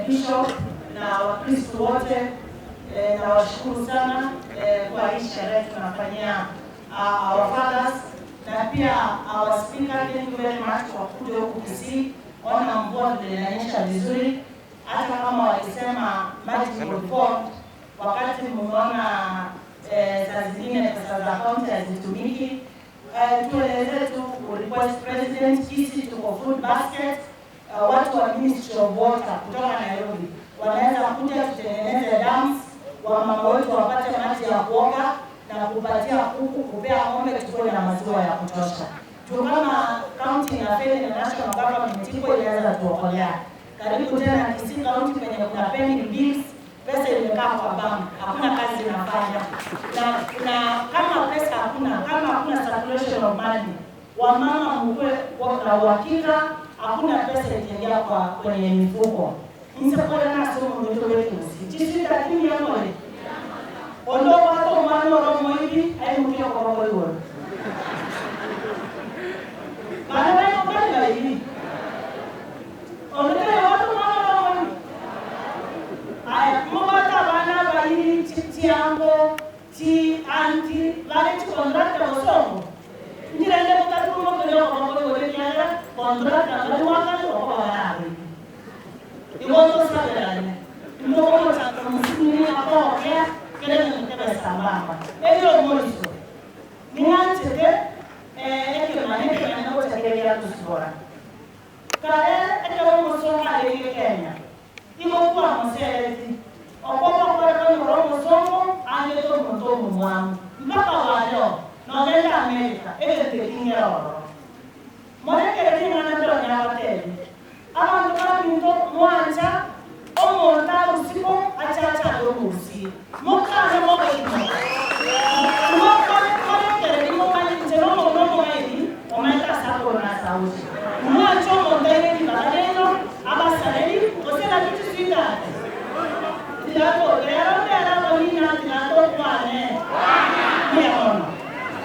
Bishop na Wakristo wote nawashukuru sana kwa hii sherehe tunafanyia our fathers na pia our speaker, thank you very much kwa kuja huku Kisii. Ona mvua vile inanyesha vizuri, hata kama walisema maji will wakati mumeona saa zingine pesa za kaunti hazitumiki. Tueleze tu request president, sisi tuko food basket watu wa Ministry of Water kutoka Nairobi wanaweza kuja tutengeneze dams, wamama wetu wapate maji ya kuoga na kupatia kuku, kupea ng'ombe, tukuwe na maziwa ya kutosha. Juu kama county na feli na national government iko inaweza tuokolea. Karibu tena Kisii County penye kuna pending bills, pesa imekaa kwa bank, hakuna kazi inafanya. Na, na kama pesa hakuna, kama hakuna circulation of money, wamama mkuwe na uhakika hakuna pesa itaingia kwa kwenye mifuko. Nsekore nasomo mtoto wetu chisita kimi yamole ondo wato mwana oromo ibi aimukia koroko igoro bana bayo bali bayi ondo wato mwana oromo ibi aya mubata bana bayi chiango chi anti vale chi contratta osongo njirende mutatu mokele koroko igoro kiara contratta bali wakati okobarabe igoto saberane ndoko chaka musini akokea kele mutebe sambamba ebyo moriso ninganchete ekemane ekemane gochakeria tusibora kare ekero omosongo arenge Kenya igokuwa mosereti okoba korekana omosongo angete omonto omomwamu mpaka waleo nogenda Amerika egete king'era ororo morekere ring'ana ndiro nyabatebi abanto baminto mwancha omonto arusiko achacha omogusie mokane mogoikima morekere nimomanye inche nomonto omomaini omaete ase akoro na ase agochi mwanche omonto aire ribaga rero abasareri gose naki chiswitati tidakocha.